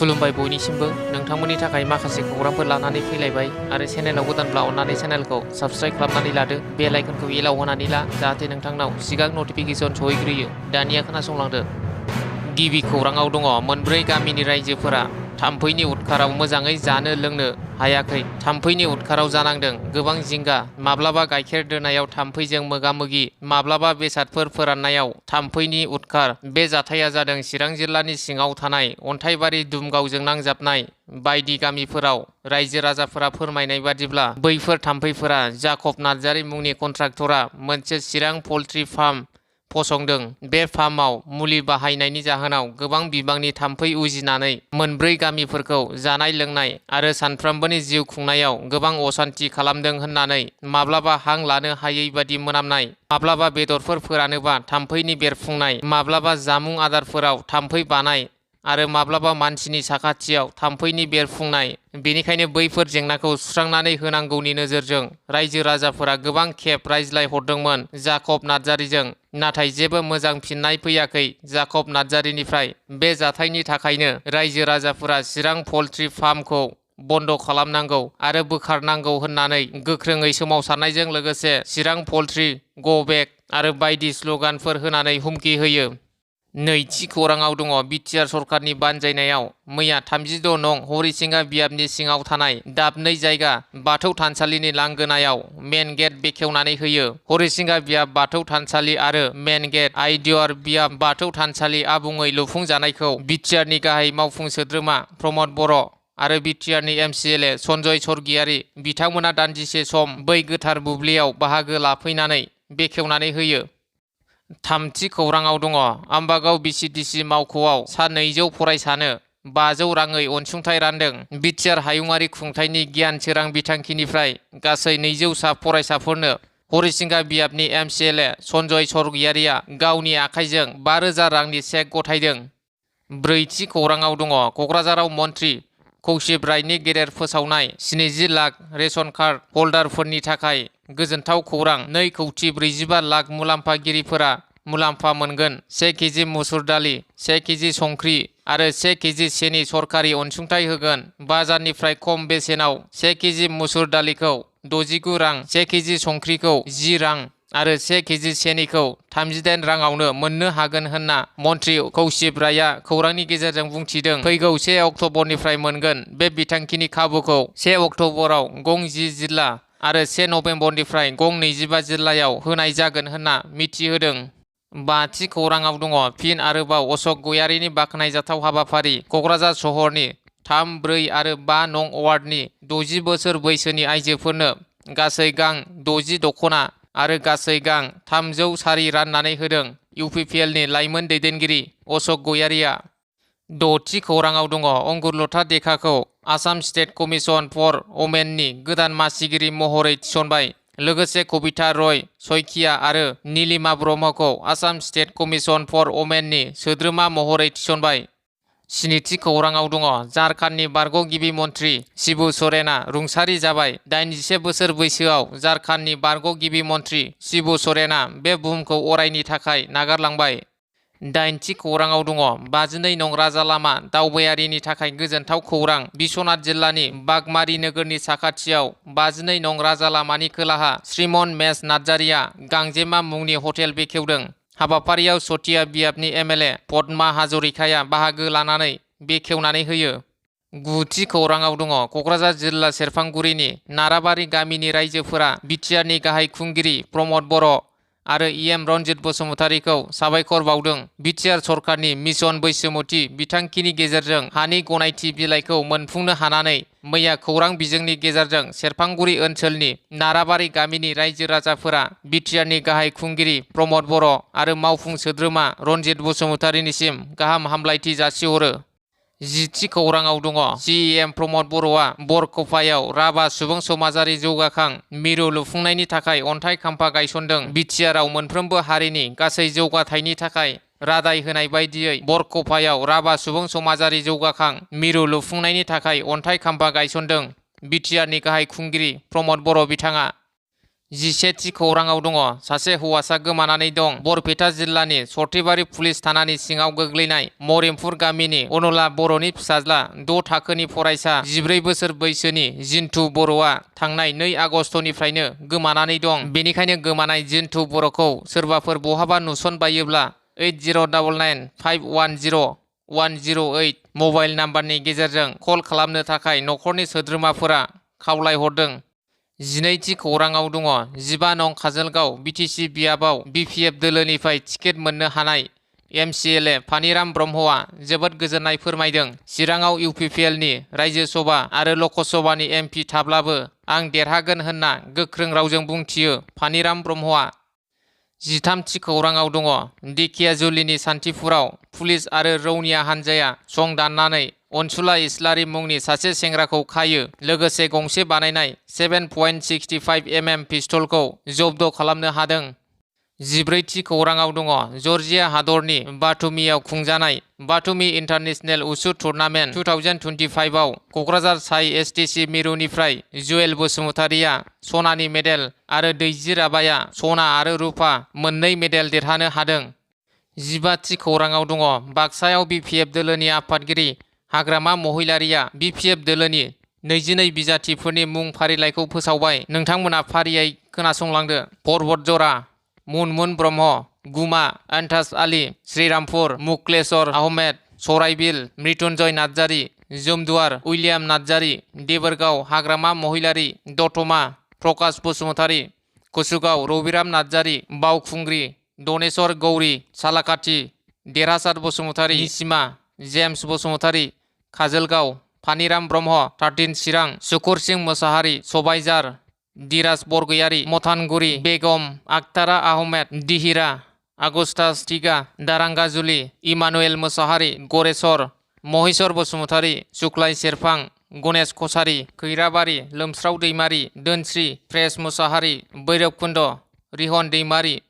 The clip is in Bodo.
खुलुमबाय बयनिसिमबो नोंथांमोननि थाखाय माखासे खौरांफोर लानानै फैलायबाय आरो चेनेलाव गोदानब्ला अन्नानै चेनेलखौ साबस्क्राइब खालामनानै लादो बेल आइकनखौ एलाव होनानै ला जाहाथे नोंथांनाव सिगां नटिफिकेसन सहैग्रोयो। दानिया खोनासंलांदो। गिबि खौराङाव दङ मोनब्रै गामिनि रायजोफोरा थाम्फैनि उदखाराव मोजाङै जानो लोंनो हायाखै। थाम्फैनि उदखाराव जानांदों गोबां जिंगा। माब्लाबा गाइखेर दोनायाव थाम्फैजों मोगा-मोगि, माब्लाबा बेसादफोर फोराननायाव थाम्फैनि उदखार। बे जाथाया जादों चिरां जिल्लानि सिङाव थानाय अन्थाइबारि दुमगावजों नांजाबनाय बायदि गामिफोराव। रायजो राजाफोरा फोरमायनाय बादिब्ला बैफोर थाम्फैफोरा जाकब नार्जारी मुंनि कन्ट्राक्टरा मोनसे चिरां पल्ट्रि फार्म फसंदों। बे फार्माव मुलि बाहायनायनि जाहोनाव गोबां बिबांनि थाम्फै उजिनानै मोनब्रै गामिफोरखौ जानाय लोंनाय आरो सानफ्रोमबोनि जिउ खुंनायाव गोबां असान्थि खालामदों होननानै माब्लाबा हां लानो हायै बादि मोनामनाय, माब्लाबा बेदरफोर फोरानोबा थाम्फैनि बेरफुंनाय, माब्लाबा जामुं आदारफोराव थाम्फै बानाय आरो माब्लाबा मानसिनि साखाथियाव थाम्फैनि बेरफुंनाय। बेनिखायनो बैफोर जेंनाखौ सुस्रांनानै होनांगौनि नोजोरजों रायजो राजाफोरा गोबां खेब रायज्लायहरदोंमोन जाकब नार्जारीजों, नाथाय जेबो मोजां फिननाय फैयाखै जाकब नार्जारीनिफ्राय। बे जाथायनि थाखायनो रायजो राजाफोरा चिरां पल्ट्रि फार्मखौ बन्द' खालामनांगौ आरो बोखारनांगौ होननानै गोख्रोङै सोमावसारनायजों लोगोसे चिरां पल्ट्रि गो बेक आरो बायदि स्ल'गानफोर होनानै हुमखि होयो। नैथि खौराङाव दङ बिटिआर सरकारनि बानजायनायाव मैया 36 नं हरिसिंगा बियाबनि सिङाव थानाय दाबनै जायगा बाथौ थानसालिनि लांगोनायाव मेन गेट बेखेवनानै होयो। हरिसिंगा बियाब बाथौ थानसालि आरो मेन गेट आइडियर बियाब बाथौ थानसालि आबुङै लुफुंजानायखौ बिटिआरनि गाहाय मावफुं सोद्रोमा प्रमद बर' आरो बिटिआरनि एमसिएलए सन्जय सरगियारि बिथांमोना दान्दिसे सम बै गोथार बुब्लियाव बाहागो लाफैनानै बेखेवनानै होयो। थामथि खौराङाव दङ आम्बागाव बिसिडिसि मावख'आव सा 200 फरायसानो 500 राङै अनसुंथाइ रानदों। बिटिआर हायुङारि खुंथायनि गियान सोरां बिथांखिनिफ्राय गासै 200 सा फरायसाफोरनो हरिसिंगा बियाबनि एमसिएलए सन्जय सरगियारिया गावनि आखाइजों 5000 रांनि चेक गथायदों। ब्रैथि खौराङाव दङ क'क्राझाराव मन्त्रि कौशिक रायनि गेदेर फोसावनाय 70 लाख रेशन कार्ड हल्डारफोरनि थाखाय गोजोनथाव खौरां। 2,45 लाख मुलाम्फागिरिफोरा मुलाम्फा मोनगोन। 1 केजि मुसुर दालि, 1 केजि संख्रि आरो 1 केजि सेनि सरकारि अनसुंथाइ होगोन। बाजारनिफ्राय खम बेसेनाव 1 केजि मुसुर दालिखौ 69 रां, 1 केजि संख्रिखौ 10 रां आरो 1 केजि सेनिखौ 38 राङावनो मोननो हागोन होनना मन्त्रि कौशिक रायआ खौरांनि गेजेरजों बुंथिदों। फैगौ 1 अक्ट'बरनिफ्राय मोनगोन। बे बिथांखिनि खाबुखौ 1 अक्ट'बराव गं 10 जिल्ला आरो 1 नबेम्बरनिफ्राय गं 25 जिल्लायाव होनाय जागोन होनना मिथिहोदों। बाथि खौराङाव दङ फिन आरोबाव अशोक गयारिनि बाख्नायजाथाव हाबाफारि। क'क्राझार सहरनि 3, 4 आरो 5 नं वार्डनि 60 बोसोर बैसोनि आइजोफोरनो गासै गां 60 दख'ना आरो गासै गां 300 सारि राननानै होदों इउपिपिएलनि लाइमोन दैदेनगिरि अशोक गयारिया। द'थि खौराङाव दङ अंगुरलता देखा आसाम स्टेट कमिसन फर वमेननि गोदान मासिगिरि महरै थिसनबाय। लोगोसे कबिता रय सइकिया आरो नीलिमा ब्रह्मखौ आसाम स्टेट कमिसन फर वमेननि सोद्रोमा महरै थिसनबाय। स्निथि खौराङाव दङ झारखान्डनि बारग' गिबि मन्त्रि शिबु सरेना रुंसारि जाबाय। 81 बोसोर बैसोआव झारखान्डनि बारग' गिबि मन्त्रि शिबु सरेना बे बुहुमखौ अरायनि थाखाय नागारलांबाय। 8थि खौराङाव दङ 52 नं राजा लामा दावबायारिनि थाखाय गोजोनथाव खौरां। बिश्वनाथ जिल्लानि बागमारि नोगोरनि साखाथियाव 52 नं राजा लामानि खोलाहा श्रीमन मेस नार्जारीया गांजेमा मुंनि हटेल बेखेवदों। हाबाफारियाव सतिया बियाबनि एमएलए पद्मा हाजरिकाया बाहागो लानानै बेखेवनानै होयो। 9थि खौराङाव दङ क'क्राझार जिल्ला सेरफांगुरिनि नाराबारि गामिनि रायजोफोरा बिटिआरनि गाहाय खुंगिरि प्रमद बर' आरो इएम रनजित बसुमतारीखौ साबायखर बावदों। बिटिआर सरकारनि मिशन बैसोमुथि बिथांखिनि गेजेरजों हानि गनायथि बिलाइखौ मोनफुंनो हानानै मैया खौरां बिजोंनि गेजेरजों सेरफांगुरि ओनसोलनि नाराबारि गामिनि रायजो राजाफोरा बिटिआरनि गाहाय खुंगिरि प्रमद बर' आरो मावफुं सोद्रोमा रनजित बसुमतारीनिसिम गाहाम हामलायथि जासिहरो। 10थि खौराङाव दङ सिएम प्रमद बर'आ बरकफायाव राभा सुबुं समाजारि जौगाखां मिरु लुफुंनायनि थाखाय अन्थाइ खाम्फा गायसनदों। बिटिआरआव मोनफ्रोमबो हारिनि गासै जौगाथायनि थाखाय रादाय होनाय बायदियै बरकफायाव राभा सुबुं समाजारि जौगाखां मिरु लुफुंनायनि थाखाय अन्थाइ खाम्फा गायसनदों बिटिआरनि गाहाय खुंगिरि प्रमद बर' बिथाङा। 17थि खौराङाव दङ सासे हौवासा गोमानानै दं। बरपेटा जिल्लानि सर्थेबारि पुलिस थानानि सिङाव गोग्लैनाय मरिमपुर गामिनि अनला बर'नि फिसाज्ला 6 थाखोनि फरायसा 14 बोसोर बैसोनि जिन्थु बर'आ थांनाय 2 आगस्टनिफ्रायनो गोमानानै दं। बेनिखायनो गोमानाय जिन्थु बर'खौ सोरबाफोर बहाबा नुसनबायोब्ला 8099510108 मबाइल नाम्बारनि गेजेरजों कल खालामनो थाखाय नखरनि सोद्रोमाफोरा खावलायहरदों। 12थि खौराङाव दङ 15 नं काजलगाव बिटिसि बियाबाव बिपिएफ दोलोनिफ्राय टिकेट मोननो हानाय एमसिएलए फानिराम ब्रह्मआ जोबोद गोजोननाय फोरमायदों। चिराङाव इउपिपिएलनि रायजो सभा आरो लकसभानि एमपि थाब्लाबो आं देरहागोन होनना गोख्रों रावजों बुंथियो फानिराम ब्रह्मआ। 13थि खौराङाव दङ दिखियाजुलिनि सान्थिफुराव पुलिस आरो रौनिया हानजाया सं दाननानै अनसुला इस्लारि मुंनि सासे सेंग्राखौ खायो। लोगोसे गंसे बानायनाय 7.65 mm पिस्तलखौ जब्द खालामनो हादों। 14थि खौराङाव दङ जर्जिया हादरनि बाथुमियाव खुंजानाय बाथुमि इन्टारनेशनेल उसु टुर्नामेन्ट 2025 आव कक्राझार साइ एसटिसि मिरुनिफ्राय जुएल बसुमतारिया सनानि मेडेल आरो दैजि राभाया सना आरो रुपा मोननै मेडेल देरहानो हादों। 15थि खौराङाव दङ बाक्सायाव बिपिएफ दोलोनि आफादगिरि हाग्रामा महिलारिया बिपिएफ दोलोनि 22 बिजाथिफोरनि मुं फारिलाइखौ फोसावबाय। नोंथांमोना फारियै खोनासंलांदो। पर्बतजरा मुनमुन ब्रह्म, गुमा आन्ताज आली, श्रीरामपुर मुक्लेश्वर आहमेद, सराइबिल मृत्युंजय नार्जारी, जुमदुवार उइलियाम नार्जारी, देबोरगाव हाग्रामा महिलारी दतमा प्रकाश बसुमतारी, कुसुगाव रबिराम नार्जारी, बावखुंग्रि दनेश्वर गौरी, सालाकाथि देरहासार बसुमतारी, निसिमा जेम्स बसुमतारी, काजलगाव फानिराम ब्रह्म, 13 चिरां सुकुर सिंह मोसाहारी, सबाइझार दिराज बरगयारी, मथानगुरि बेगम आक्तारा Ahmed, दिहिरा Agusta स्टिगा, दारांगाजुलि Emmanuel Mosahary, Goreswar Maheshwar Basumatary, सुक्लाय सेरफां, Ganesh Kasari, Khairabari लोमस्राव Daimary, दोनस्रि press Mosahary, बैरबकुन्द रिहन दैमारी,